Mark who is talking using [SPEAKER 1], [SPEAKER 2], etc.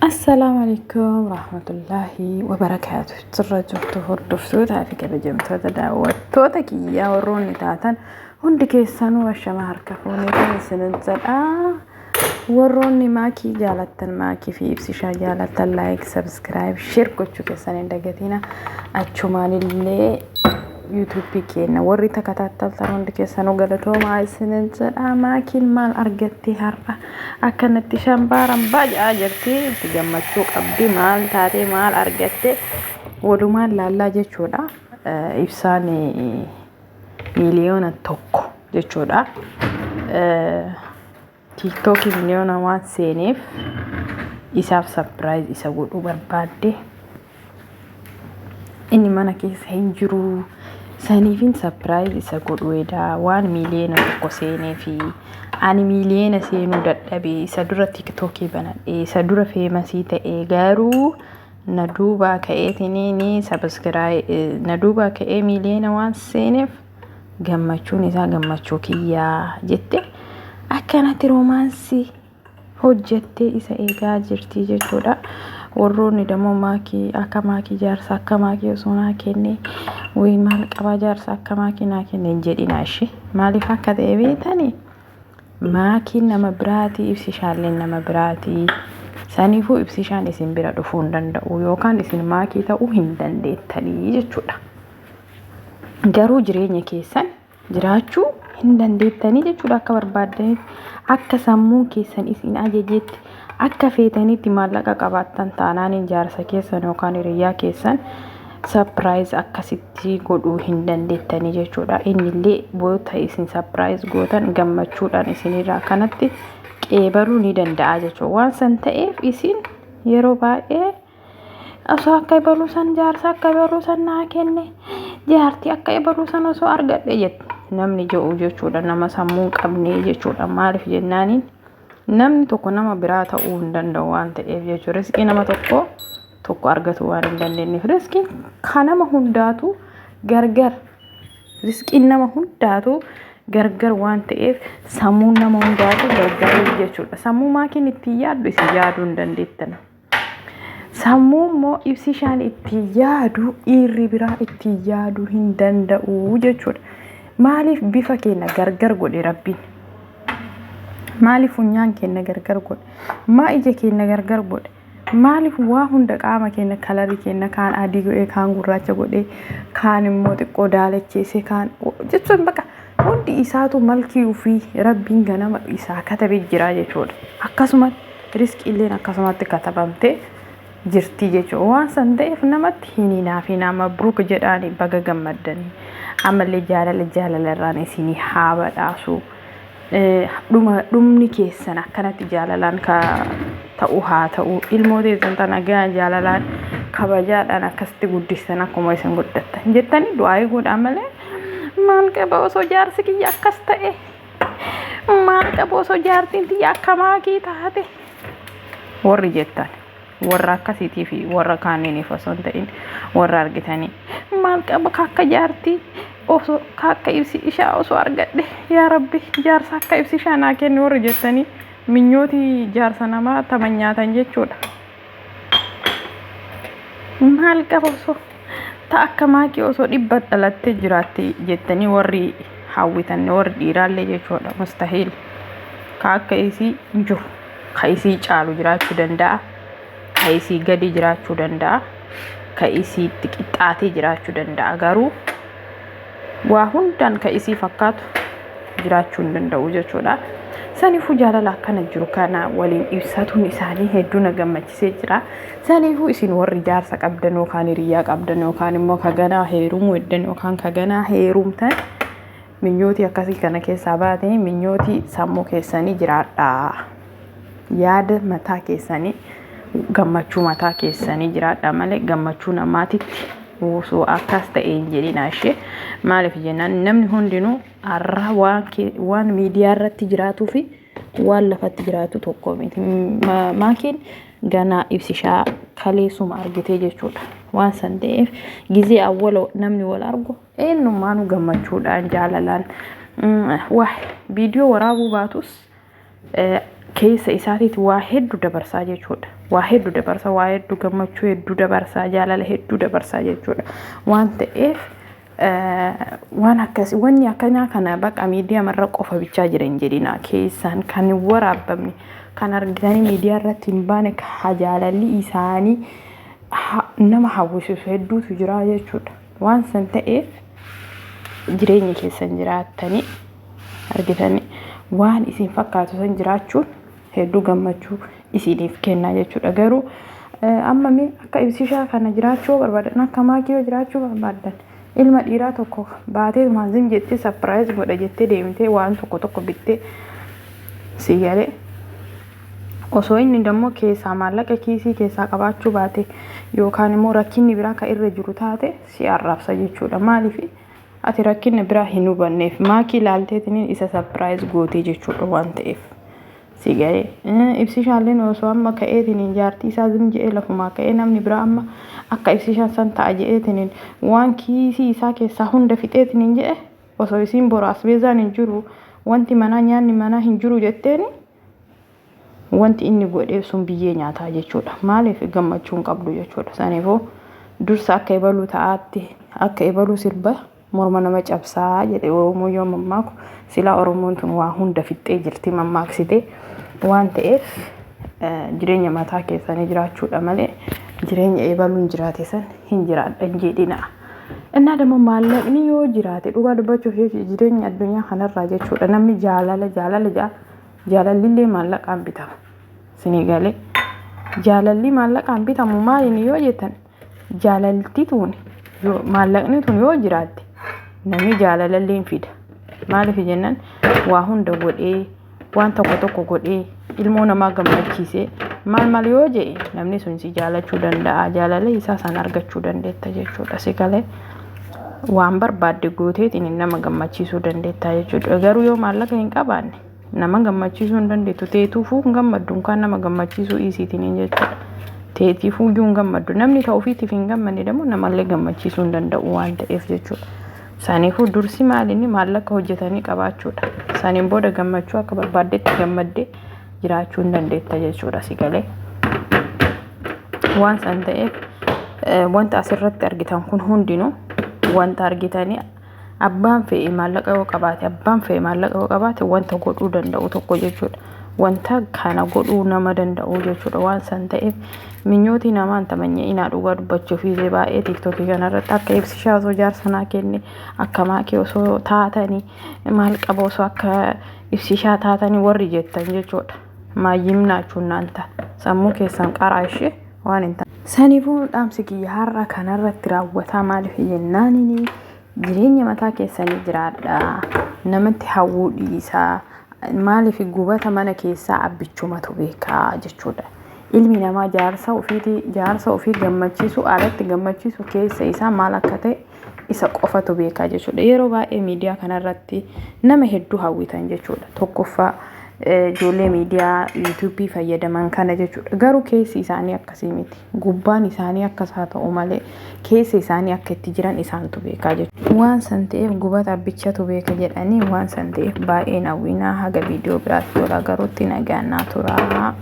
[SPEAKER 1] Assalaamu alaikum warahmatullaahi wabarakaatu. Jirra jirtu hordoftootaa fi kabajamtoota daawwattoota kiyyaa warroonni taatan hundi keessanuu ashama harka fuunee kan isinin jedha. Warroonni maakii jaalattan maakii fi ibsishaa jaalattan laayik, sabskiraayib, sheer gochuu keessan hin dagatina. Achumaan illee yuutuubii keenya warri takataattaltan hundi keessanuu galatoomaa isinin jedha. Maakiin maal argatte har'a? Akkanatti shambaaran baay'aa jirti. Itti gammachuu qabdi. Maal taatee maal argatte? Walumaan laallaa jechuudha. Ibsaan 1,000,000 jechuudha. Tiiktookii miliyoona waan seeneef isaaf sapiraayiz isa godhuu barbaadde. Inni mana keessa hin jiru. Saniifin sapiraayiz isa godhuu edaa waan 1,000,000 seeneefi ani miliyoona seenuu dadhabe isa dura tiiktookii banadhe isa dura feemasii ta'e garuu na duubaa ka'eetiniin sabiskiraayib na duubaa ka'ee miliyoona waan seeneef gammachuun isaa gammachuu kiyyaa jette akkanatti roomaansii hojjettee isa eegaa jirti jechuudha. Warroonni dammoo maakii akka maakii jaarsa akka maakii osoo naa kenne wayii maal qabaa jaarsa akka maakii naa kenne hin jedhina ishee maaliif akka ta'e beektanii maakiin nama biraatii ibsishaalleen nama biraatii saniifuu ibsishaan isin bira dhufuu hin danda'u yookaan isin maakii ta'uu hin dandeettanii jechuudha. Garuu jireenya keessan jiraachuu hin dandeettanii jechuudha akka barbaaddanitti akka sammuun keessan isin ajajetti akka feetanitti maallaqa qabaattan taanaan jaarsa keessan yookaan hiriyyaa keessan sapiraayiz akkasitti godhuu hin dandeettanii jechuudha. Innillee boota isin sapiraayiz gootan gammachuudhaan isinirraa kanatti qeebaluu ni danda'a jechuudha. Waan san ta'eef isin yeroo baay'ee osoo akka ebaluu san jaarsa akka ebaluu san naa kenne jaartii akka ebaluu san osoo argadhe jette namni jedhu jechuudha nama sammuu hin qabne jechuudha maaliif jennaaniin namni tokko nama biraa ta'uu hin danda'u waan ta'eef jechuudha riskii nama tokko tokko argatu waan hin dandeenyeef riskiin kan nama hundaatu gargar riskiin nama hundaatu gargar waan ta'eef sammuun nama hundaatu gargar jechuudha sammuu maakiin ittiin yaaddu isin yaaduu hin dandeettan. Sammuu immoo ibsishaan ittiin yaadu dhiirri biraa ittiin yaaduu hin danda'u jechuudha. Maaliif bifa keenya gargar godhe Rabbiin? Maaliif funyaan keenya gargar godhe? Maa ija keenya gargar godhe? Maaliif waa hunda qaama keenya kalarii keenya kaan adii godhe kaan gurraacha godhe kaan immoo xiqqoo daalacheesse kaan jechuun bakka hundi isaatu malkii ofii Rabbiin ganama isaa katabee jira jechuudha. Akkasumatti Risqiilleen akkasumatti katabamte jirti jechuudha. Waan san ta'eef namatti hin hinaafinaa mabruuk jedhaani baga gammaddanii. Ammallee jaalala jaalala irraan isinii haa badhaasu. Dhuma dhumni keessan akkanatti jaalalaan ka ta'u haa ta'u. Ilmoo teessan tana gaa jaalalaan kabajaadhaan akkasitti guddistan akkuma isin guddattan jettanii du'aayii godhaa malee maal qaba osoo jaarsi kiyya akkas ta'e. Maal qabu osoo jaartiin tiyya akka maakii taate. Warri jettan warra akkasiitii fi warra kaaniiniif osoo hin ta'in warra argitanii maal qaba akka jaartii osoo akka ibsi ishaa osoo argadhe yaa rabbi jaarsa akka ibsi ishaa naa kenni warri jettanii minyootii jaarsa namaa tamanyaatan jechuudha. Maal qaba osoo ta akka maakii osoo dhibba dhalattee jiraatte jettanii warri hawwitan warri dhiiraallee jechuudha mustahiil ka akka isii hin jiru ka isii caalu jiraachuu danda'a ka isii gadi jiraachuu danda'a ka isiitti qixxaatee jiraachuu danda'a garuu waa hundaan ka isii fakkaatu jiraachuu hin danda'u jechuudha. Saniifuu jaalala akkana jiru kana waliin ibsatuun isaanii hedduu na gammachisee jira. Saniifuu isin warri jaarsa qabdan yookaan hiriyyaa qabdan yookaan immoo ka ganaa heerumuu heddan yookaan ka ganaa heerumtan minyootii akkasii kana keessaa baatanii minyootii sammuu keessanii jiraadhaa. Yaada mataa keessanii gammachuu mataa keessanii jiraadhaa malee gammachuu namaatitti osoo akkas ta'e hin jedhinaa ishee maaliif jennaan namni hundinuu har'a waan waan miidiyaa irratti jiraatuu fi waan lafatti jiraatu tokko miti. Maakiin ganaa ibsishaa kaleessuma argitee jechuudha. Waan san ta'eef gizee awwala namni wal argu eenyummaanuu gammachuudhaan jaalalaan waa viidiyoo waraabuu baatus Keessa isaatiitti waa hedduu dabarsaa jechuudha. Waa hedduu dabarsa, waa hedduu gammachuu hedduu dabarsaa, jaalala hedduu dabarsaa jechuudha. Waan ta'eef waan akkasii, wanni akkanaa kana baqa miidiyaa irra qofa bichaa jira hin jedhina. Keessaan kan hin waraabamne, kan argitanii miidiyaa irratti hin baane, jaalalli isaanii nama hawwisiisu hedduutu jira jechuudha. Waan san ta'eef jireenya keessan jiraattanii argitanii waan isin fakkaatu san jiraachuun hedduu gammachuu isiniif kenna jechuudha. Garuu amma mee akka Ibsishaa kana jiraachuu barbaadan, akka Maakii yoo jiraachuu barbaadan, ilma dhiiraa tokko baatee maazim jettee surprise godha jettee deemtee waan tokko tokko bittee si galee, osoo inni immoo keessaa maallaqa kiisii keessaa qabaachuu baate yookaan immoo rakkinni biraa kan irra jiru taate, si arraabsa jechuudha. Maaliif? Ati rakkina biraa hin hubanneef Maakii ilaalteetiin isa surprise gootee jechuudha waan ta'eef. Si ga'ee Ibsishaalleen osoo amma ka'eetiin jaartii isaa zim jedhee lafumaa ka'ee, namni biraa amma akka Ibsishaan san ta'a jedheetiin waan kiisii isaa keessaa hunda fixeetiin jedhe, osoo isiin boru asbeezaan hin jiru, wanti manaa nyaanni manaa hin jiru jetteeni, wanti inni godhee sun biyyee nyaataa jechuudha. Maaliif? Gammachuu hin qabdu jechuudha. Saniifuu dursa akka ebaluu ta'aatti, akka ebaluu sirba morma nama cabsaa jedhe Oromoo yoo mammaaku. Silaa Oromoon tun waa hunda fixxee jirti mammaaksite. Waan ta'eef jireenya mataa keessanii jiraachuudha malee jireenya ebaluun jiraate san hin jiraadha hin jedhina. Innaa ደግሞ maallaqni yoo jiraate, dhugaa dubbachuuf, jireenya addunyaa kanarraa jechuudha, namni jaalala jaalala jaalalli maallaqaan bitama. Sinii galee? Jaalalli maallaqaan bitamu maaliin yoo jettan, jaalalti tun, maallaqni tun yoo jiraatte, namni jaalalallee hin fida. Maaliif jennaan, waa hunda godhee, waan tokko tokko godhee, ilmoo namaa gammachiisee, maal maal yoo jedhe, namni sun si jaalachuu danda'a, jaalala isaa san argachuu dandeetta jechuudha. Si galee? Waan barbaadde gooteetiin nama gammachiisuu dandeetta jechuudha. Garuu yoo maallaqa hin qabaanne, nama gammachiisuu hin dandeettu. Teetuufuu hin gammaddu kan nama gammachiisuu dhiisiitiin jechuudha. Teetiifuu iyyuu hin gammaddu. Namni ta'u ofiitiif hin gammanne immoo namallee gammachiisuu hin danda'u waan ta'eef jechuudha. Saniifuu dursi maalinni maallaqa hojjetanii qabaachuudha. Saniin booda gammachuu akka barbaaddetti gammaddee jiraachuu hin dandeetta jechuudha, si galee? Waan san ta'eef wanta asirratti argitan kun hundinuu, wanta argitanii, abbaan fe'e maallaqa yoo qabaate, abbaan fe'e maallaqa yoo qabaate, wanta godhuu danda'u tokko jechuudha. Wanta kana godhuu nama danda'u jechuudha. Waan san ta'eef minyootii namaan tamanya'inaa. Dhugaa dubbachuuf illee baay'ee TikTokii kanarratti akka Ibsishaa osoo jaarsa naa kenne, akka Maakii osoo taatanii maal qaba, osoo akka Ibsishaa taatanii warri jettan jechuudha. Maayyimnaachuun naanta sammuu keessan qaraa ishee waan hin taane. Saniifuu dhaamsi kiyya har'a kanarratti raawwataa. Maaliif jennaanini, jireenya mataa keessanii jiraadha. Namatti hawwuu dhiisaa. Maaliif? Gubata mana keessaa abbichumatu beekaa jechuudha. Ilmi namaa jaarsa ofiitii, jaarsa ofii gammachiisu alatti, gammachiisu keessa isaa maal akka ta'e isa qofatu beekaa jechuudha. Yeroo baay'ee miidiyaa kanarratti nama hedduu hawwitan jechuudha. Tokkoffaa ijoollee miidiyaa YouTubeii fayyadaman kana jechuudha. Garuu keessi isaanii akkasii miti. Gubbaan isaanii akkas haa ta'u malee, keessa isaanii akka itti jiran isaantu beekaa jechuudha. Waan san ta'eef gubata abbichatu beeka jedhanii, waan san ta'eef baay'een hawwinaa. Haga viidiyoo biraatti tola garuutti nagaan naa turaa.